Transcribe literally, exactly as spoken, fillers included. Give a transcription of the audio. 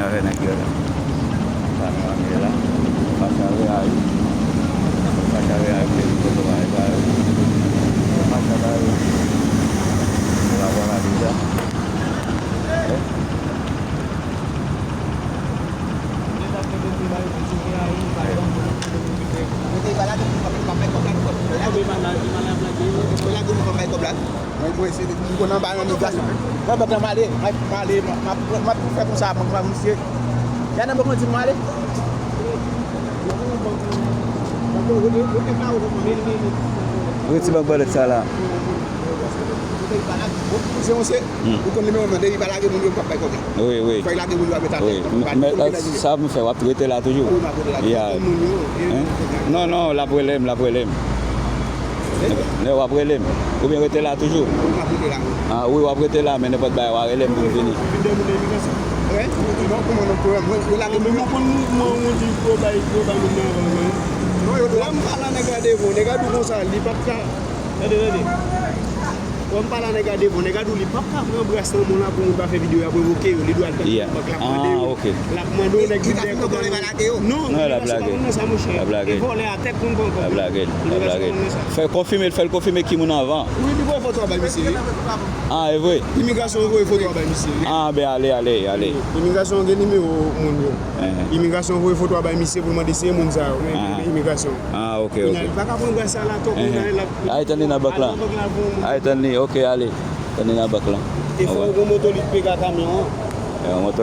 Avè nèg yo la. Kamyon an ye la. Fas a Real. Fas a Real, ke li poto a Real. Fas a Real. Vwala, vwala, deja. Eh? Mwen, mwen se, m konn anba nan migrasyon. Mwen, mwen se, m konn anba nan migrasyon. Mwen, bèk la, m ale, m ap, m ap, m ap, m ap fè konsa, mwen, mwen, misye. Gade, mwen, mwen di, m ale. Reti bank bòlèt sa la. Se yon se, ou konn nimewo m nan, depi pa lage moun yo, m p ap bay kòb la. Wi, wi. Fò y lage moun yo a met atè. Wi, men, men, sa m fè, w ap rete la toujou? Wi, m ap rete la. Ya. Moun yo, hein? Non, non, l ap rele m, l ap rele m. Lè w ap rele m. Oubyen rete la toujou? Wi, m ap rete la. Ah, wi, w ap rete la, men nenpòt bagay, w a rele m pou m vini. Vin de moun nan imigrasyon. Wi, non, kòman nan pwoblèm? Mwen, yo lage moun yo. Mwen konn mouvman ou di pou yo bay, pou yo bay moun nan avan, wi. Non, yo lè m pale a nèg la devan, nèg la di w konsa, li p ap ka. Tande, tande. Lè m pale a nèg la devan, nèg la di w li p ap ka pran bras nan moun la pou moun pa fè videyo, y ap revoke yo, li dwe al nan bank la, ap mande yo. Ah, ok. L ap mande yon nèg vin dèyè kòb la. Non, non, l ap lage. L ap lage. E vòlè a tèt konn pran kòb. L ap lage, l ap lage. Fè konfime, fè l konfime ki moun avan. Wi, li voye foto a bay misye, wi. Ah, e vre? Imigrasyon voye foto a bay misye, wi. Ah, ben ale, ale, ale. Imigrasyon gen nimewo moun yo. Imigrasyon voye foto a bay misye pou l mande si e moun sa yo, men, men imigrasyon. Ah, ok, ok. Kounye a, li pa ka pran bras sa la, tonbe nan l ap. Ay, tann li nan bank la. Ay, tann li, ok, ale. Tann li nan bank la. E fò w gon moto li pega kamyon an. E, yon moto